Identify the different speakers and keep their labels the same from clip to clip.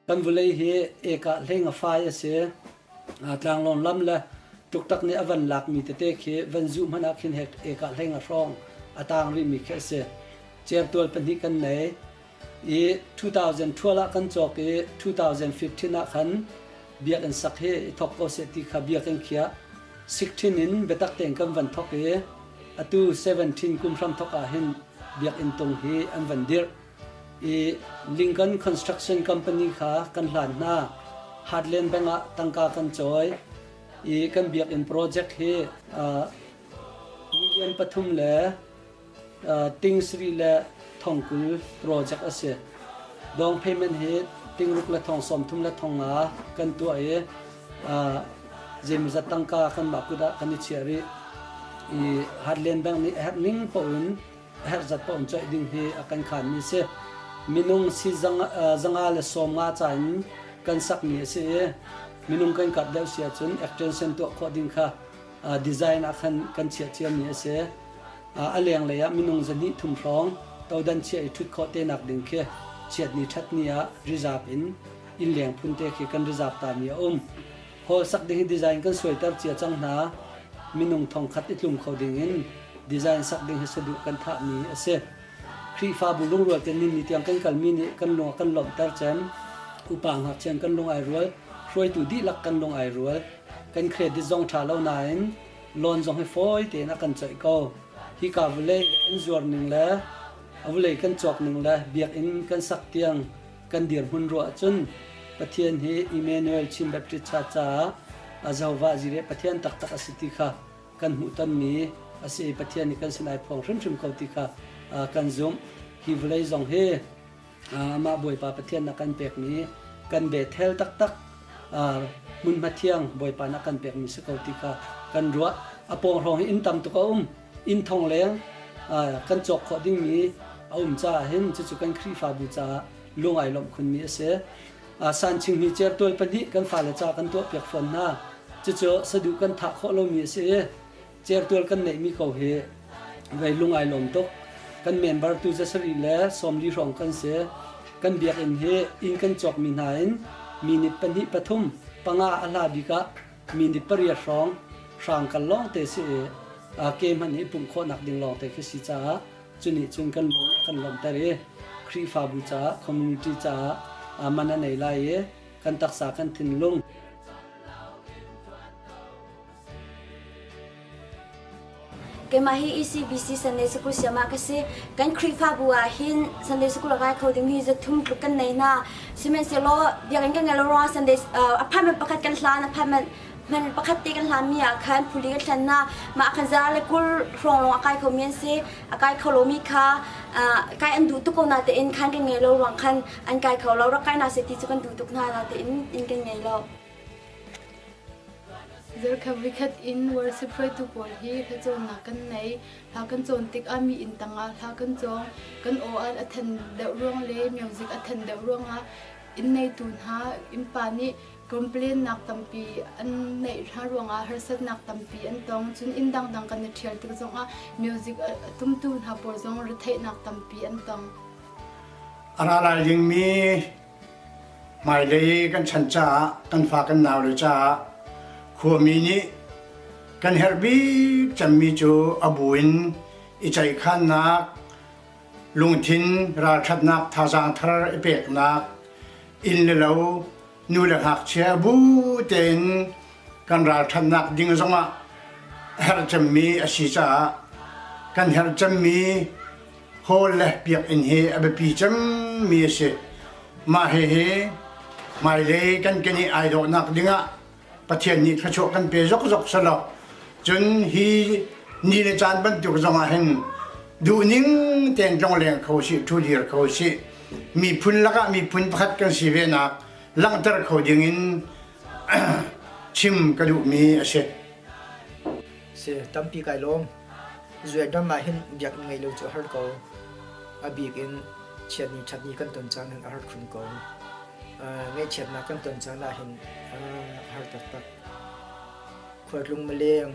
Speaker 1: Kan vawlei hi ekah hleng a fai a si. Tlanglawng lam le tuktak nih a van lakmi tete khi van zuh hmanh ah khin ekah hleng a hrawng a tang rihmi khi a si. Certual pahnih kan nei i 2012 ah kan cawk i 2015 ah khan biakinn sak hi i thawk ko seh ti kha biakinn khiah 16 in biatak tein kan van thawk i atu 17 kum hram thawk ah hin biakinn tung hi an van dirh. I Lincoln Construction Company kha kan hlan hna. Heartland Bank ah tangka kan cawi i kan biakinn project hi million pathum le ting sarih le thong 20 project a si. Down payment hi ting ruk le thong sawm thum le thong nga kan tuah i zeimawzat tangka kanmah kut ah kan i chiah rih. I Heartland Bank nih a herh ning paoh in a herh zat paoh in coih ding hi a kan khanmi a si. Minung si zanga le sawm nga ca in kan sakmi a si i minung kan karh deuh si ahcun extension tuah khawh ding kha design ah khan kan chiah ciami a si. A lenglei ah minung zahnih thum hrawng todan chiah i ṭhut khawh te nak ding khi chiatni ṭhatni ah reserve in innleng phun te khi kan reserve tami a um. Hall sak ding hi design kan suaiter cia cang hna. Minung thongkhat i tlum kho ding in design sak ding hi saduh kan thahmi a si. Khrihfabu lungrual te nin ni tiang kan kalmi nih kan lung a kan lawmhter cem. Upa ngakchia kan lung ai rual, hruaitu dihlak kan lung ai rual. Kan credit zong ṭha lo nain loan zong hi fawi tein a kan coih ko. Hika vulei an zuar ning le a vulei kan cawk ning le biakinn kan sak tiang kan dirhmun ruah ahcun Pathian hi Emmanuel Chin Baptist Church caah Jehovah Jireh Pathian taktak a si ti kha kan hmuhtonmi a si i Pathian nih kan sin ai phuang hrimhrim ko ti kha kan zumh. Hi vawlei zong hi amah Bawipa Pathian a kan pekmi kan Bethel taktak hmunhma thiang Bawipa nih a kan pekmi si ko ti kha kan ruah. A pawng hrawng hi inn tam tuk a um. Inn thong leng kan cawk khawh dingmi a um caah hin cucu kan Khrihfabu caah lung ai lawmh khunmi a si. Sanching hi certual pahnih kan fale ca kan tuahpiak fawn hna. Cucu saduh kan thah khawh lomi a si i certual kan neihmi ko hi vei lung ai lawm tuk. Kan member tu zasarih le sawmli hrawng kan si. Kan biakinn hi inn kan cawkmi hna in minute pahnih pathum panga a hla bik ah minute pariat hrawng hrang kal lawng te si i ke hmanh hi pumh khawhnak ding lawng te khi si caah cunih cun kan lung kan lawmhter i Khrihfabu caah community caah man a nei lai i kan taksa kan thinlung
Speaker 2: Keimah hi ECBC Sunday School siamah ka si. Kan Khrihfabu ah hin Sunday School a kai kho ding hi zathum tluk kan nei hna. Sihmanhsehlaw biakinn kan ngei lo ruangah Sunday apartment pakhat kan hlan, apartment hman pakhat te kan hlan mi ah khan phuli kan thlen hna. Mah khan za le 20 hrawng lawng a kai kho mi an si. A kai kho lomi kha kai an duh tuk ko na tein khan kan ngei lo ruang khan an kai kho lo. Rak kai na se ti cu kan duh tuk hna na tein inn kan ngei lo.
Speaker 3: Zarkhat voikhat in worship hruaitu pawl hi hlacawnnak kan nei. Hla kan cawn tikah mi inn tangah hla kan cawng. Kan aw an a than deuh ruang le music a than deuh ruangah inn neitu hna innpa nih complain nak tampi an neih hna ruangah harsatnak tampi an tong. Cun inn dangdang kan i ṭhial tik zongah music a tumtu hna pawl zong retheihnak tampi an tong.
Speaker 4: A ra lai dingmi Hmailei kan chan caah kan fa kan naule caah khuami nih kan herh bik cemmi cu a bu in i ceihkhannak, lungthin ralṭhatnak thazaang thar i peknak, inn le lo nu le ngakchia bu tein kan ralṭhatnak ding zongah herh cemmi a si caah kan herh cemmi Hall le biakinn hi a biapi cemmi a si. Mah hihi hmailei kan keneh ai dawhnak dingah Pathian nih thluachuah kan pe zokzok selaw cun hi ni le caan bantuk zongah hin duhning tein tlongleng kho sih, ṭhudir kho sih, miphun lakah miphun pakhat kan si venak langhter kho dingin chim ka duhmi a si.
Speaker 5: Si, tampi kai lawm. Zuekram ah hin biakinn ngei lo cu a har ko. A bik in chiatni ṭhatni kan ton caan hin a har khun ko. Ngaihchiatnak kan ton caan ah hin a har taktak. Khualtlung maleng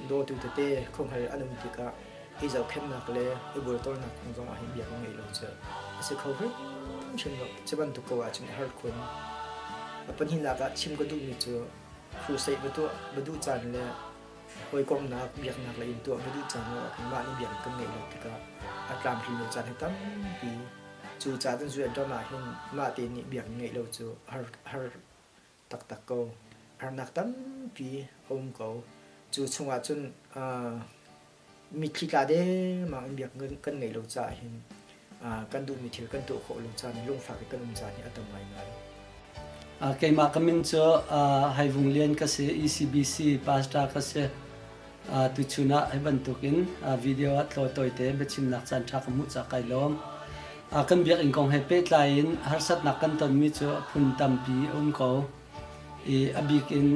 Speaker 5: dawtu tete khuanghal an um tikah i zohkhenhnak le i bultornak kong zong ah hin biakinn ngeih lo cu a si kho hrimhrim lo. Cu bantuk ko ahcun a har khun. A pahnihnak ah chim ka duhmi cu crusade va tuah va duh caan le hawikomhnak biaknak lei in tuah va duh caan ah khin mah nih biakinn kan ngeih lo tikah a tlamtlin lo caan hi tampi. Cu caah cun US ram ah hin mah te nih biakinn ngeih lo cu har har taktak ko. Harnak tampi a um ko. Cu chungah cun mitthli tla dengmang in biak kan ngeih lo caah hin kan duhmi thil kan tuah khawh lo caan lungfak i kan um caan hi a tam ngaingai.
Speaker 1: Keimah ka min cu Haivung Lian ka si, ECBC pastor ka si. Tuchun ah hi bantukin video ah tlawitawite biachimnak caan ṭha ka hmuh caah kai lawm. Kan biakinn kong he pehtlai in harsatnak kan tonmi cu a phun tampi a um ko. I a bik in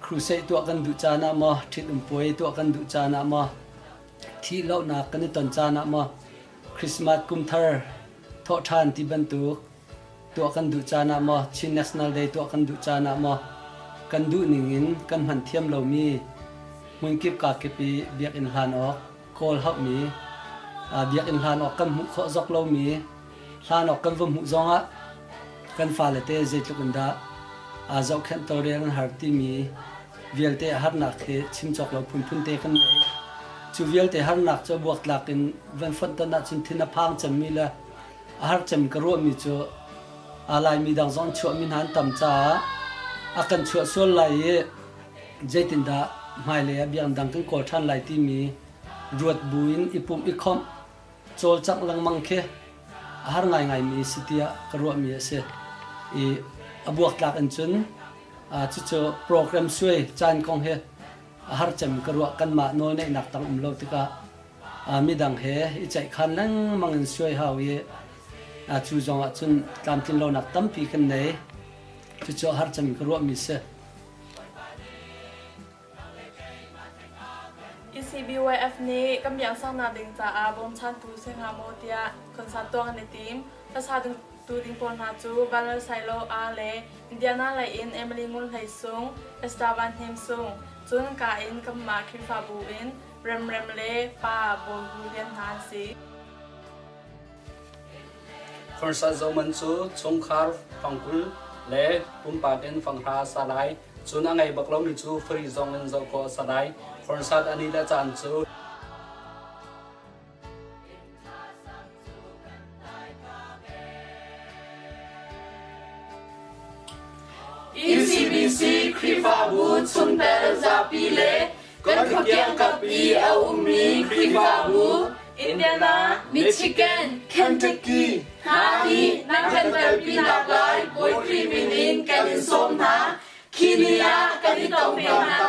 Speaker 1: crusade tuah kan duh caan ah maw, ṭhitum puai tuah kan duh caan ah maw, thihlohnak kan i ton caan ah maw, Christmas kumthar thawhṭhan ti bantuk tuah kan duh caan ah maw, Chin National Day tuah kan duh caan ah maw, kan duh ning in kan hman thiam lomi hmunkip kakip i biakinn hlan awk kawl hauhmi, biakinn hlan awk kan hmuh khawh zok lomi, hlan awk kan va hmuh zongah kan fale te zeitluk in dah aa zohkhenh tawlrel an har timi vialte harnak hi chim cawk lo phunphun te kan nei. Cu vialte harnak cu buaktlak in van fonh ton ahcun thin a phang cemmi le a har cem ka ruahmi cu aa Laimi dang zong chuahmi hna an tam caah a kan chuah sual lai i zeitindah hmailei ah biakinn dang kan kawl ṭhan lai timi ruat buin i pumh i khomh cawlcangh lengmang khi a har ngaingaimi si tiah ka ruahmi a si. I a buaktlak in cun cucu program suai caan kong hi a har cem ka ruah kanmah nawlneihnak tang um lo tikah midang he i ceihkhan lengmang in suai hau i cu zong ah cun tlamtlin lonak tampi kan nei. Cucu a har cem ka ruahmi si.
Speaker 6: ECBYF nih kan biangsangnak ding caah bawmchantu si hnga maw tiah concert tuah kan i tim. Hlasa tu ding pawl hna cu Vanlal Sailo A le Indiana lei in Emily Ngun Hlei Sung, Esther Van Hnem Sung, cun ka in kanmah Khrihfabu in Remrem le Pa Bawi Hu Lian hna an si.
Speaker 7: Concert zohman cu chungkhar fangkul le pumpak in fanghra a sa lai. Cun a ngei bak lomi cu free zong in zoh khawh a si lai. Concert a ni le caan cu
Speaker 8: ECBC Khrihfabu chungtel zapi le kan khuakiangkap i a ummi Khrihfabu
Speaker 6: Indiana,
Speaker 8: Michigan, Kentucky hna nih nan kan telpinak lai Bawi Khrih min in kan in sawm hna. Khi ni ah kan i tong te hna lai.